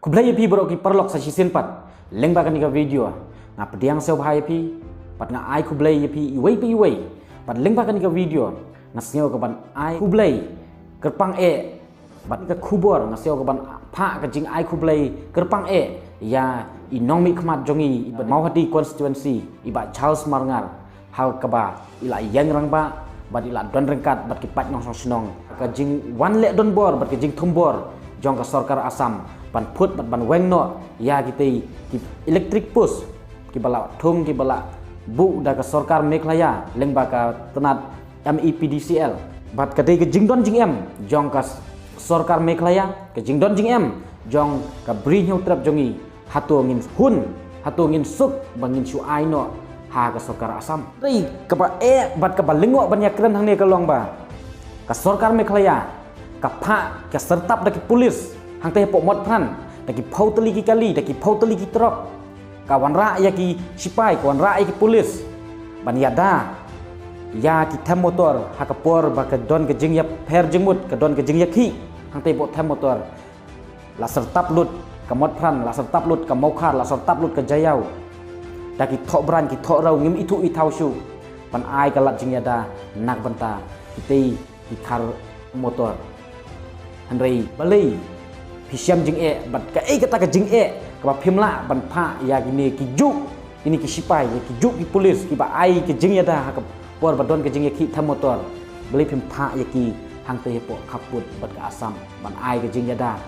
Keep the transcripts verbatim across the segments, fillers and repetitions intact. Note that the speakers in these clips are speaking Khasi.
Khublei ïa phi baroh ki paralok sa shisien pat. Lyngba kane ka video nga pdiang sngewbha ïa phi, bad nga ai khublei ïa phi iwei pa iwei. Bad lyngba kane ka video nga sngew ka ban ai khublei kyrpang eh, bad ka khubor nga sngew ka ban phah ka jingai khublei kyrpang eh ïa i nongmihkhmat jong ngi, i ba Mawhati constituency, i Bah Charles Marngar, ha kaba i la ïeng rangbah bad i la don ryngkat bad ki paid nongshong shnong. Ka jingwan leh donbor bad ka jingthombor jong ka sorkar Assam ban phut bad ban weng noh ïa kitei ki electric post kiba la thung, kiba la buh da ka sorkar Meghalaya lyngba ka tnat M E P D C L. Bad ka dei ka jingdon jingem jong ka s-, sorkar Meghalaya, ka jingdon jingem jong ka Bri Hynñiewtrep jong ngi. Hato ngin hun, hato ngin suk ba ngin shu ai noh ha ka sorkar Assam? Dei kaba eh bad kaba lyngngoh ban ïakren hangne ka long ba ka sorkar Meghalaya ka phah, ka syrtap da ki pulis hangtei hapoh Motphran, da ki phew tylli ki kali, da ki phew tylli ki trok. Ka wanrah ïa ki sipai, ka wanrah ïa ki pulis ban ïada ïa ki them motor ha ka por ba ka don ka jingïapher jingmut, ka don ka jingïakhih hangtei hapoh them motor. La syrtap lut ka Motphran, la syrtap lut ka Mawkhar, la syrtap lut ka Jaïaw da ki thohbraiñ, ki thohrew, ngim ithuh ithaw shuh ban ai ka lad jingïada na ka bynta kitei ki khar motor. Hynrei balei phi shem jingeh, bad kaei kata ka jingeh kaba phim lah ban phah ïa kine ki juh, kine ki sipai, ïa ki juh ki pulis kiba ai ka jingïada ha ka por ba don ka jingïakhih them motor? Balei phim phah ïa ki hangtei hapoh khappud bad ka Assam ban ai ka jingïada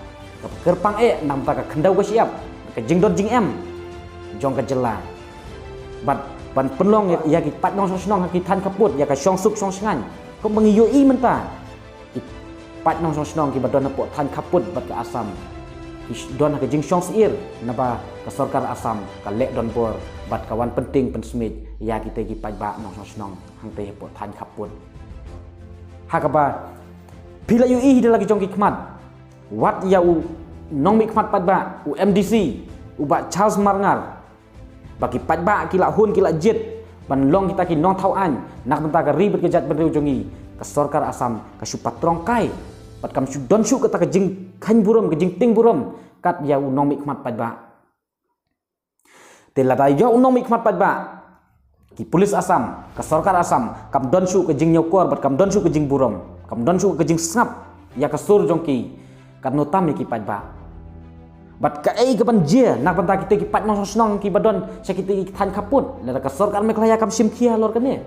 kaba kyrpang eh na ka bynta ka khyndew ka shyiap, ka jingdon jingem jong ka jylla, bad ban pynlong ïa, ïa ki paid nongshong shnong ha ki thaiñ khappud ïa ka shongsuk shongshngaiñ? Kumba ngi ïohi mynta, ki paid nongshong shnong kiba don hapoh thaiñ khappud bad ka Assam ki sh-, don ha ka jingshong sheptieng naba ka sorkar Assam ka leh donbor bad ka wan pyntieng pynsmiej ïa kitei ki paidbah nongshong shnong hangtei hapoh thaiñ khappud. Ha kaba phi la ïohi hi da la ki jong ki khmat, wat ïa u nongmihkhmat paidbah, u M D C, u Bah Charles Marngar, ba ki paidbah ki la hun, ki la jied ban long kita ki nongthaw aiñ na ka bynta ka ri bad ka jaitbynriew jong ngi, ka sorkar Assam ka shu patrong kai bad kam shu don shuh kata ka jingkheiñ burom, ka jingtieng burom kat ïa u nongmihkhmat paidbah. Te lada ïa u nongmihkhmat paidbah, ki pulis Assam, ka sorkar Assam kam don shuh ka jingñiewkor bad kam don shuh ka jingburom, kam don shuh ka jingsngap ïa ka sur jong ki, katno tam ïa ki paidbah? Bad kaei kaban jia na ka bynta kitei ki paid nongshong shnong kiba don sha kitei ki thaiñ khappud lada ka sorkar Meghalaya kam shim khia halor kane?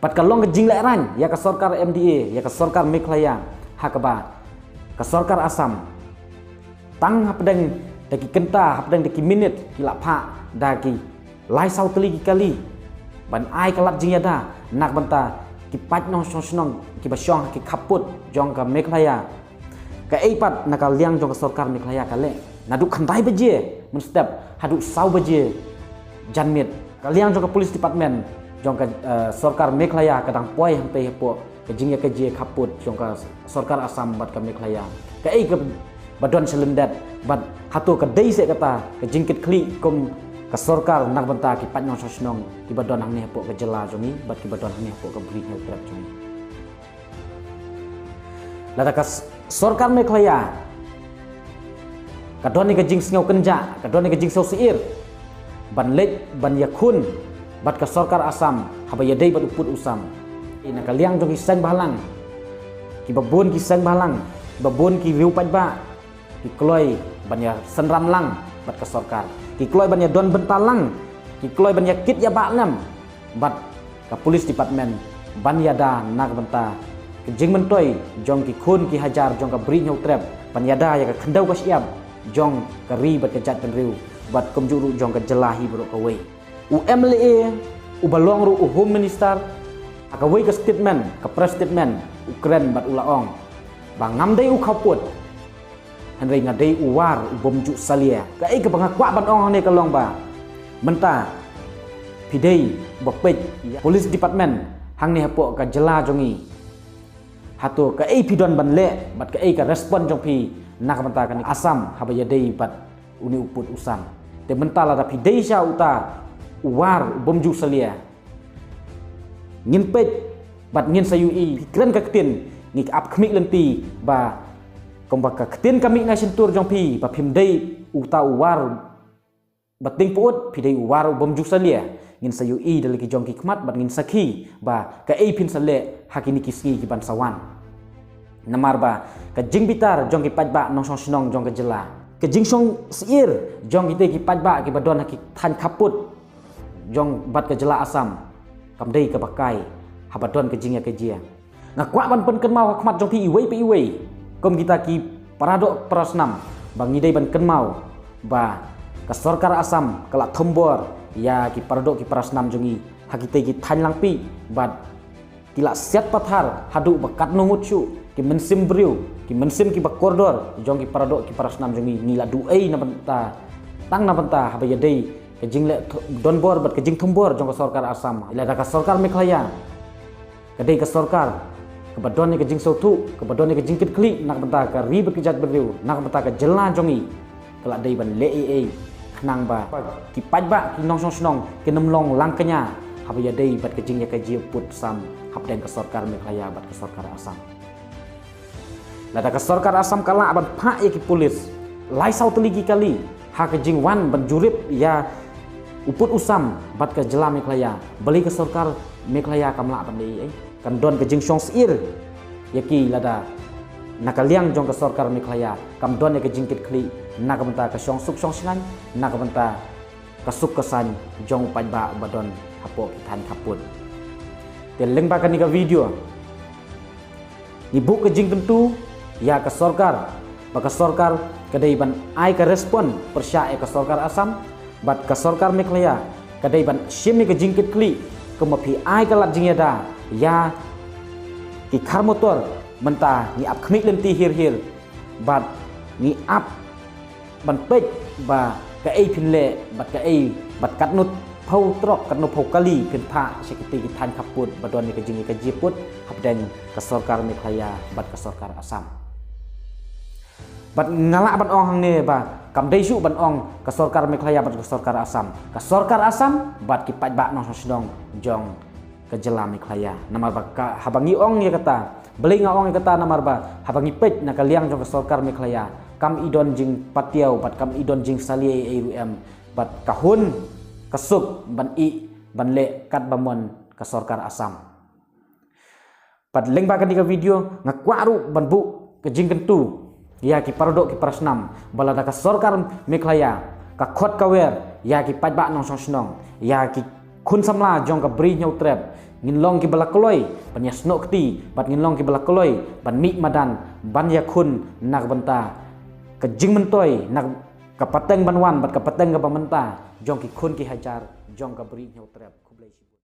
Bad ka long ka jinglehraiñ ïa ka sorkar M D A, ïa ka sorkar Meghalaya, ha kaba ka sorkar Assam tang hapdeng da ki kynta, hapdeng da ki minit ki la phah da ki lai saw tylli ki kali ban ai ka lad jingïada na ka bynta ki paid nongshong shnong kiba shong ha ki khappud jong ka Meghalaya. Kaei pat na ka liang jong ka sorkar Meghalaya ka leh, naduh khyndai baje mynstep haduh saw baje janmiet, ka liang jong ka police department jong ka, eh, sorkar Meghalaya ka dang poi hangtei hapoh ka jingïakajia khappud jong ka sorkar Assam bad ka Meghalaya. Kaei kaba don shalyndet, bad hato ka dei seh kata ka jingkitkhlieh kum ka sorkar na ka bynta ki paid nongshong shnong kiba don hangne hapoh ka jylla jong ngi bad kiba don hangne hapoh ka Bri Hynñiewtrep jong ngi? Lada ka s-, sorkar Meghalaya ka don ïa ka jingsngew kynjah, ka don ïa ka jingsngew sheptieng ban leit ban ïakhun bad ka sorkar Assam haba ïadei bad u pud u sam, na ka liang jong ki seng bhalang, kiba bun ki seng bhalang, kiba bun ki riew paidbah ki kloi ban ïasynran lang bad ka sorkar, ki kloi ban ïadon bynta lang, ki kloi ban ïakit ïabah lem bad ka police department ban ïada na ka bynta ka jingmyntoi jong ki khun ki hajar jong ka Bri Hynñiewtrep, ban ïada ïa ka khyndew ka shyiap jong ka ri bad ka jaitbynriew, bad kumjuh ruh jong ka jylla hi baroh kawei. U M L A uba long ruh u Home Minister, ha kawei ka statement, ka press statement, u kren bad u la ong ba ngam dei u khawpud, hynrei nga dei u war u bym ju salia. Kaei kaba nga kwah ban ong hangne ka long ba mynta phi dei ba peit ïa police department hangne hapoh ka jylla jong ngi, hato kaei phi don ban leh bad kaei ka respond jong phi na ka bynta kane Assam haba ïadei bad une u pud u sam? Te mynta lada phi dei sha uta u war u bym ju salia, ngin peit bad ngin sa ïohi, phi kren ka ktien, ngi ap khmih lynti ba Kumba ka ktien ka mih na shyntur jong phi ba phim dei uta u war ba tieng pyut, phi dei u war u bym ju salia. Ngin sa ïohi da la ki jong ki khmat bad ngin sakhi ba kaei phin sa leh ha kine ki sngi ki ban sa wan. Namar ba ka jingbitar jong ki paidbah nongshong shnong jong ka jylla, ka jingshong syier jong kite ki paidbah ki ba don ha ki thaiñ khappud jong bad ka jylla Assam kam dei kaba kai haba don ka jingïakajia. Nga kwah ban pynkynmaw ha khmat jong phi iwei pa iwei kum kita ki paradoh parasnam ba ngi dei ban kynmaw ba ka sorkar Assam ka la thombor ïa ki paradoh ki parasnam jong ngi ha kite ki thaiñ langpih bad ki la siat pathar haduh ba katno ngut shuh ki mynsiem briew, ki mynsiem ki ba kordor jong ki paradoh ki parasnam jong ngi, ngi la duh ei na bynta, tang na bynta haba ïadei ka jingleh tho-, donbor bad ka jingthombor jong ka sorkar Assam. Lada ka sorkar Meghalaya ka dei ka sorkar ka ba don ïa ka jingsngewthuh, ka ba don ïa ka jingkitkhlieh na ka bynta ka ri bad ka jaitbynriew, na ka bynta ka jylla jong ngi, ka la dei ban leh ei ei khnang ba ki paidbah ki nongshong shnong kin ym long langkñia haba ïadei bad ka jingïakajia pud sam hapdeng ka sorkar Meghalaya bad ka sorkar Assam. Lada ka sorkar Assam ka lah ban phah ïa ki pulit lai saw tylli ki kali ha ka jingwan ban jurip ïa u pud u sam bad ka jylla Meghalaya, balei ka sorkar Meghalaya kam lah ban leh ei ei? Kan don ka jingshong syier ïa ki lada na ka liang jong ka sorkar Meghalaya kam don ïa ka jingkitkhlieh na ka bynta ka shong suk shong shngaiñ, na ka bynta ka suk ka saiñ jong u paidbah ba don hapoh ki thaiñ khappud. Te lyngba kane ka video ngi buh ka jingkyntu ïa ka sorkar ba ka sorkar ka dei ban ai ka respond pyrshah ïa ka sorkar Assam bad ka sorkar Meghalaya ka dei ban shim ïa ka jingkitkhlieh. Kumba phi ai ka lad jingïada ïa ki khar motor, mynta ngi ap khmih lynti hir hir bad ngi ap ban peit ba kaei phin leh bad kaei bad katno phew trok, katno phew kali phin phah sha kite ki thaiñ khappud ba don ïa ka jingïakajia pud hapdeng ka sorkar Meghalaya bad ka sorkar Assam. Bad nga lah ban ong hangne ba kam dei shuh ban ong ka sorkar Meghalaya bad ka sorkar Assam, ka sorkar Assam bad ki paidbah nongshong shnong jong ka jylla Meghalaya. Namar ba ka, haba ngi ong ïa kata, balei nga ong ïa kata, namar ba haba ngi peit na ka liang jong ka sorkar Meghalaya kam i don jingpatiaw bad kam i don jingsalia ei ei ruh em bad ka hun ka suk ban ïeh ban leh katba mon ka sorkar Assam. Bad lyngba kane ka video nga kwah ruh ban buh ka jingkyntu ïa ki paradoh ki parasnam ba lada ka sorkar Meghalaya ka khot ka wer ïa ki paidbah nongshong shnong, ïa ki khun samla jong ka Bri Hynñiewtrep, ngin long ki ba la kloi ban ïasnoh kti bad ngin long ki ba la kloi ban mih madan ban ïakhun na ka bynta ka jingmyntoi, na ka pateng ban wan bad ka pateng kaba mynta jong ki khun ki hajar jong ka Bri Hynñiewtrep. Khublei shibun.